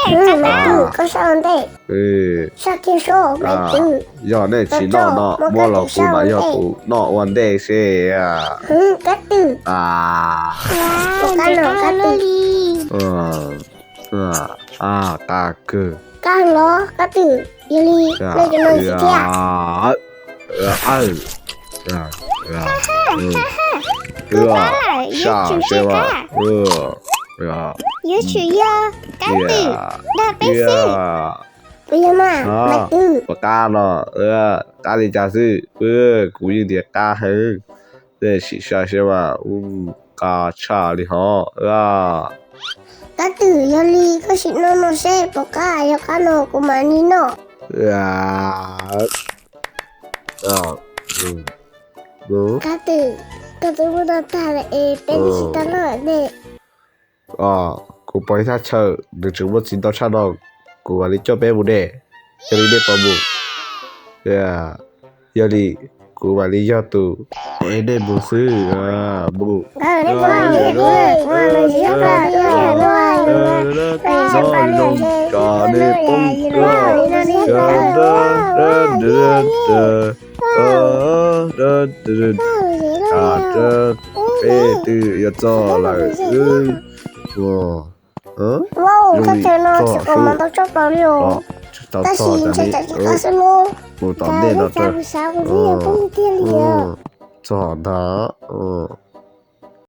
Maiv Twm, koj saj ua ntej. Saj kiag soj, Maiv Twm. Yog nej tsis noj no, muab los kuv mam yog kuv noj ua ntej seb. Kab Twm. Kab Twm. Qab kawg. Kab los, Kab Twm, yog li nej cov no tsis thiab. Saj seb mas. Yuav tsum yog Kab Twm dag peb xwb. Puas yog mas, Maiv Twm? Puas qab no, qab li cas xwb? Kuv yeej tias qab heev. Nej sim saib seb mas, qab tshaj li hov. Kab Twm, yog li koj sim noj no seb puas qab, yog qab no kuv mam li noj. Kab Twm, koj twb muab noj tag lawm es peb tsis tau noj ne. Kuv pom ib thaj chaw nws tseem muaj txiv ntau tshaj no, kuv mam li coj peb mus ne. Yog li nej puas mus? Yog li kuv mam li yog tus uas nej mus xwb. Mus. Zoo zoo, cov nej poob koj. Peb twb yuav txog lawm. Zoo li txog tsis tau txog, tab sis mus tom ntej no, txog ntag.